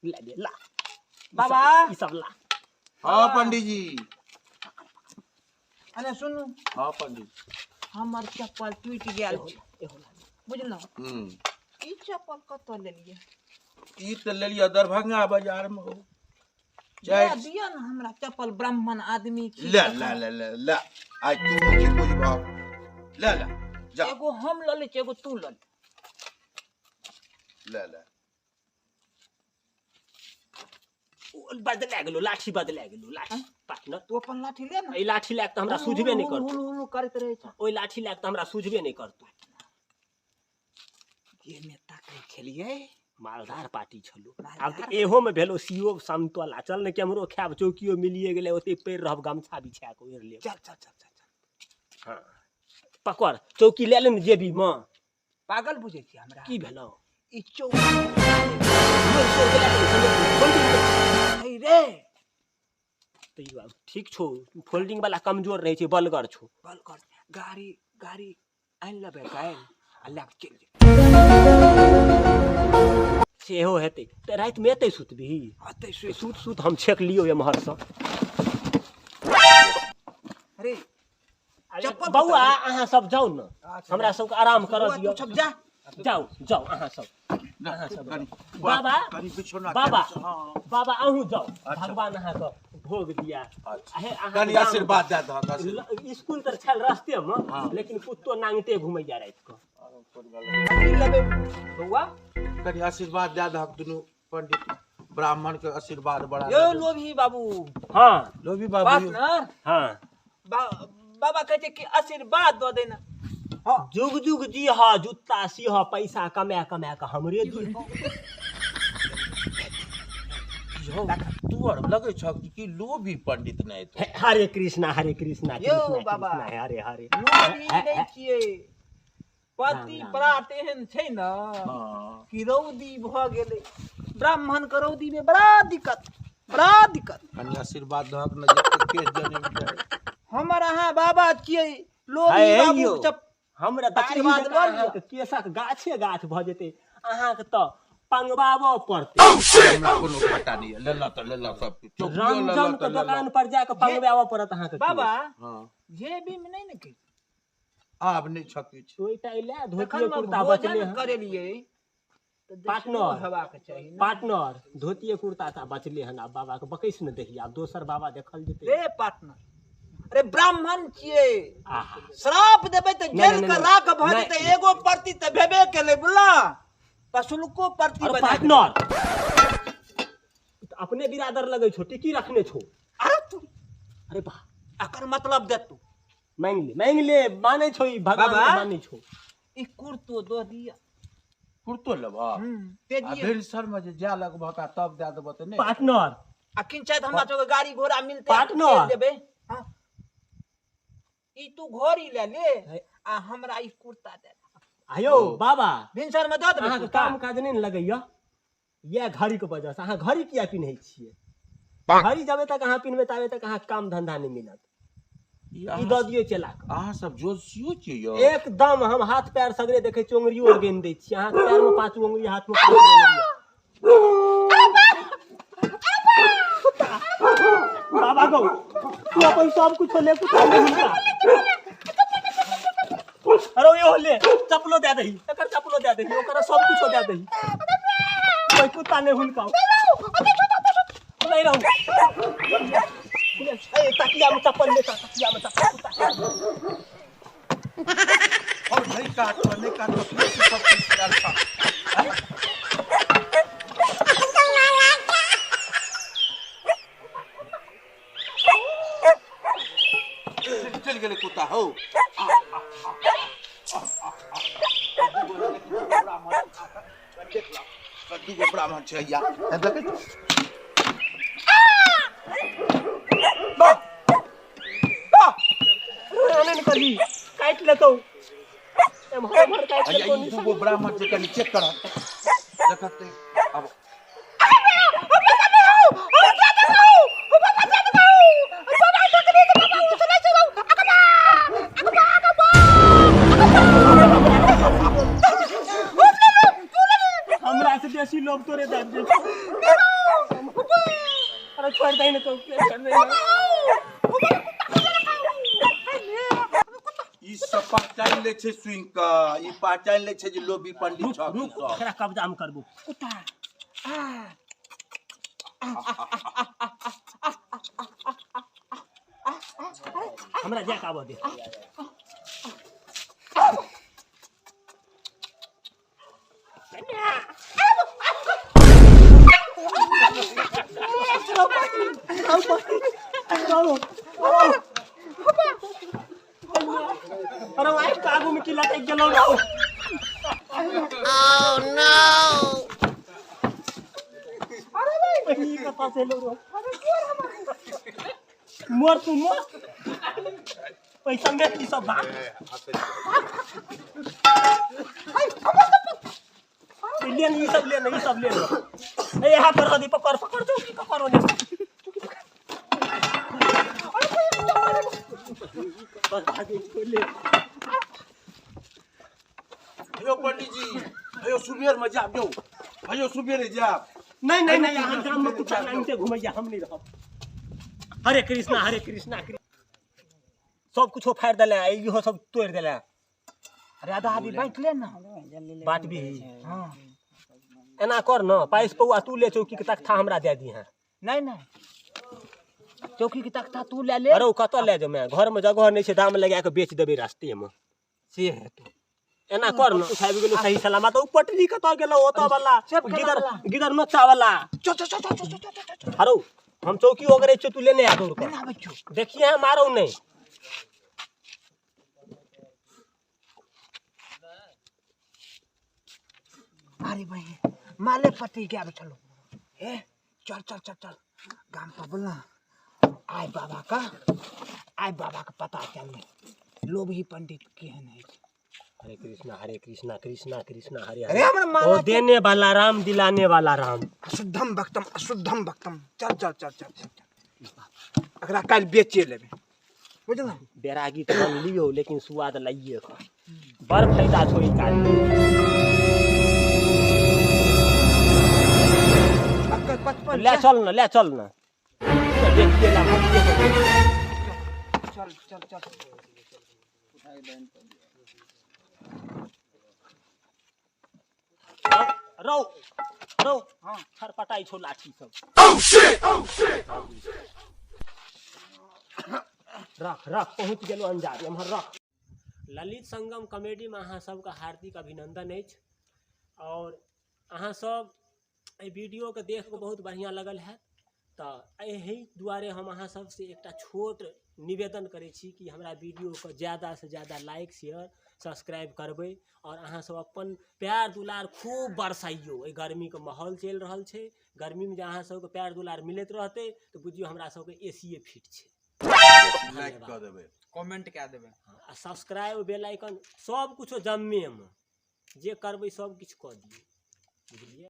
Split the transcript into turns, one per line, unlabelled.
ले ले ला।
बाबा।
ई सब ला।
हाँ पंडीजी।
अरे सुनू।
हाँ पंडीजी।
हमर चप्पल टूटि गेल छै।
एहो ला।
बुझलहुँ?
हम्म।
ई चप्पल कतऽ लेलियै?
ई तऽ लेलियै दरभंगा बाजार में हो।
दे दिअ ने हमरा चप्पल, ब्राह्मण आदमी छी।
ले ले ले ले ले, आइ तू मुझे कुछ भाव ले ले जा।
एगो हम लऽ लै छी, एगो तू लऽ ले।
ले ले।
बदला गेलो लाठी, बदला गेलो लाठी पार्टनर।
तू अपन लाठी ले ने।
एहि लाठी लए कऽ तऽ हमरा सुझबे नहि करतौ।
हुलु हुलु करैत रहै छै।
ओहि लाठी लए कऽ तऽ हमरा सुझबे नहि करतौ।
जे नेता कहै छलियै
मालदार पार्टी छलो, आब तऽ एहो में भेलो सीओ समतोला। चल ने केम्हरो खायब, चौकियो मिलिए गेलै, ओते पड़ि रहब, गमछा बिछा कऽ ओढ़ि लेब।
चल चल चल चल चल।
हाँ पकड़, चौकी लए ले ने जेबी में।
पागल बुझै छी हमरा?
की भेलौ?
ई चौकी रे
तैयो आब ठीक छौ, फोल्डिंग वाला कमजोर रहै छै, बलगर छौ।
बलगर। गाड़ी गाड़ी आनि लेबै काल्हि आ लए कऽ चलि जेबै।
सेहो हेतै तऽ रातिमे एतै सुतबिही?
एतै सुति।
सुत सुत, हम छेक लियौ एम्हरसँ।
अरे चप्पल।
बौआ, अहाँ सब जाउ ने, हमरा सबके आराम करऽ
बौआ,
दियौ।
तू सब जा।
जाउ जाउ अहाँ सब, अहाँ सब
कनि
बाबा।
कनि बिछौना।
बाबा।
हाँ।
बाबा, अहूँ जाउ।
अच्छा।
भगवान अहाँके भोग दिया।
अच्छा।
हे, अहाँके
कनि
गाम-
आशीर्वाद दए दहक, आशीर्वाद।
स्कूल तऽ छल रस्ते मे,
हाँ।
लेकिन कुत्तो नांगटे घुमैया राति कऽ।
की लेबै बौआ?
कनि आशीर्वाद दए दहक, दुनू पंडित ब्राह्मण के आशीर्वाद बड़ा।
यौ लोभी बाबू।
हाँ।
लोभी बाबू यौ।
पार्टनर।
हाँ।
बाबा कहै छै कि आशीर्वाद दऽ देना। हाँ।
जुग जुग जी हा, जुत्ता सिंह, पैसा कमा कमा कऽ हमरे दिह।
यौ, तू आर लगै छह कि लोभी पंडित नहि तो।
हे, हरे कृष्णा हरे कृष्णा
यौ
कृष्णा
बाबा।
कृष्णा हरे हरे।
लोभी नहि छियै, पति
राम, राम।
परात एहन छै ने
हाँ।
कि रौदी भऽ गेलै। ब्राह्मण के रौदी में बड़ा दिक्कत, बड़ा दिक्कत।
कनि आशीर्वाद दहक ने जे केस जनेम जाय।
हमर अहाँ बाबा छियै लोभी
हे
बाबू।
यौ।
चप
हमरा दाढ़ी
आशीर्वाद
जकाँ
लऽ लिअ।
अहाँके केशक गाछे गाछ भऽ जेतै, अहाँके तऽ पंगबाबऽ पड़तै।
हमरा कोनो घाटा नहि यऽ, लेलऽ तऽ लेलऽ सब किछु, चौकियो लेलऽ
रंजन
तऽ
के
लेलऽ।
दोकान पर जाके पंगबाबऽ पड़त अहाँके केश।
बाबा।
हाँ।
जेबी में नहि ने किछु।
आब नहि छह किछु।
ओहि टा ले
तखन
धोतिये कुर्ता बचले
भोजन
हन।
करेलियै तऽ
पार्टनर।
दक्षिणो हेबाक चाही ने।
पार्टनर, धोतिये कुर्ता टा बचले हन। आब बाबा के बकैस ने दही, आब दोसर बाबा देखल जेतै।
रे पार्टनर, अरे ब्राह्मण छियै।
आहा।
श्राप देबै तऽ
नहि,
जल
नहि,
के
नहि,
राख भऽ
नहि।
जेतै। एगो प्रति तऽ भेबे केलै, बुझला पशुलको प्रति
अरे
बना देबै।
पार्टनर, ई तऽ अपने बिरादर लगै छौ, टिकी रखने छौ।
अरे तू।
अरे वाह।
एकर मतलब दे तू।
मांगि ले, मांगि ले, मानै छौ ई भगवान
बाबा।
के मानै छौ।
ई कुर्तो दऽ दिअ।
कुर्तो लेबह आ
तेजिए
भिनसर में जे जाय लगबह का तब दए देबह तऽ नहि।
पार्टनर।
आ किंचाइत हमरा सबके गाड़ी घोड़ा मिलतै
पार्टनर।
चलि जेबै। हाँ। ई तू घोड़ी ले ले
है।
आ हमरा ई कुर्ता दे दे।
आयौ बाबा।
भिनसर में दऽ देबै
अहाँके
कुर्ता?
काम काज नहि ने लगैया इएह घड़ीके वजहसँ? अहाँ घड़ी किया पिन्है छियै? घड़ी जबे तक अहाँ पिन्हबै ताबे तक अहाँके काम धंधा नहि मिलत।
ई
ई
अहाँ
दऽ दियौ चला कऽ।
अहाँ सब ज्योतिषियो छियै यौ?
एकदम, हम हाथ पैर सगरे देखै छी, उंगरियो आर गिन दै छी। अहाँके पैर में 5 उंगरी, हाथ में 5 उंगरी। बाबा गौ, तू अपन सब कुछ ले, कुछ ले हुनका। अरे यो ले, चप्पलो दे दही, एकर चप्पलो दे दही, ओकर सब कुछ दे दही। कोई कुत्ता नहीं हुनका नहीं रहू। ए, तकिया में चप्पल ले, तकिया में चप्पल, कुत्ता।
और नहीं काटो, नहीं काटो, फिर से सब कुछ डालता। चल गेलै कुत्ता हौ। दूगो ब्राह्मण छै हैया, देखै छी।
वाह वाह, एना नहि करही, काटि लेतौ, एम्हर एम्हर काटि
हैया
लेतौ।
ई दूगो ब्राह्मण छै, कनि चेक करह, देखते आब।
हमरा से बेसी अब तोरे दे दे। अरे छोड़ दे ना चौकी, छोड़ दे ना।
ई सब पहचान ले छै सुनि क, ई पहचान ले छै जे लोभी पंडित छ।
रुक, एकरा कब्जा हम करबो। कुत्ता आ हमरा जाके आबऽ दे। अरे वाइफ के आगू में की लटक गेलौ रौ।
Oh no!
अरे भाई कतऽ से एलौ रौ? मोर तू मोर, पैसा में की सब भाग। ले ई सब ले, ई सब ले। ए यहाँ पर रदी पकड़ पकड़ चौकी पकड़ो ने। बस भागे ले।
हेयो पंडित जी, हेयो सुबेर में जाब यौ, हेयो सुबेरे जाब।
नहीं नहीं नहीं, यहाँ गाम में कुत्ता लाइन घुमैया, हम नहीं रहब। हरे कृष्णा हरे कृष्णा, सब कुछो फाड़ि देले, इहो सब तोड़ि देले।
अरे आधा आधी बांट ले ना।
बाँट भी।
हाँ
एना कर न, 22 पौआ तू ले, चौकी के तख्ता हमरा दे दी। है
नहीं नहीं, चौकी के तख्ता तू ले ले।
अरे कतऽ ले जेबै, घर में जगह नहीं छै, दाम लगा के बेच देबै रास्ते में।
से है तू
एना कर न, उठाबि गेलो सही सलामत। ओ पटरी कतऽ गेलो ओतऽ वाला गिदर गिदर नोचा वाला।
चल चल चल चल चल चल।
अरे हम चौकी ओगरे छियो, तू लेने आ दौड़ के। देखिए मारो नहीं।
अरे भाई माले पटी के आबे चलो। ए चल चल चल चल गाम पर बोलना, आय बाबा का, आय बाबा का पता चल लोभी पंडित केहन है।
हरे कृष्णा हरे कृष्णा कृष्णा कृष्णा हरे
हरे। हमर माला
देने वाला राम, दिलाने वाला राम।
अशुद्धम भक्तम अशुद्धम भक्तम। चल चल चल चल चल, एकरा काल्हि बेचे लेबै बुझल।
बैरागी तऽ बन लियौ, लेकिन सुआद लाइए बड़ फायदा छौ ई काज। ले चल न, ले चल न, देखिए ला।
चल चल चल।
रौ रौ, छरपटाइ छौ लाठी सब। रख रख, पहुँच गेलो अंजार एम्हर रख। ललित संगम कॉमेडी में अहाँ सबके हार्दिक अभिनंदन अछि। और अहाँ सब एहि वीडियोके देख कऽ बहुत बढ़िआँ लगल हैत, तऽ एहि दुआरे हम अहाँ सबसँ एकटा छोट निवेदन करै छी कि हमरा वीडियोके ज़्यादासँ ज़्यादा लाइक शेयर सब्सक्राइब करबै और अहाँ सब अपन प्यार दुलार खूब बरसाइयो। एहि गर्मीके माहौल चलि रहल छै, गर्मीमे जे अहाँ सबके प्यार दुलार मिलैत रहतै तऽ बुझियौ हमरा सबके एसीए फिट छै।
लाइक कऽ देबै,
कमेंट कए देबै
आ सब्सक्राइब बेल आइकन सब कुछो जम्मेमे जे करबै सब किछु कऽ दियौ, बुझलियै।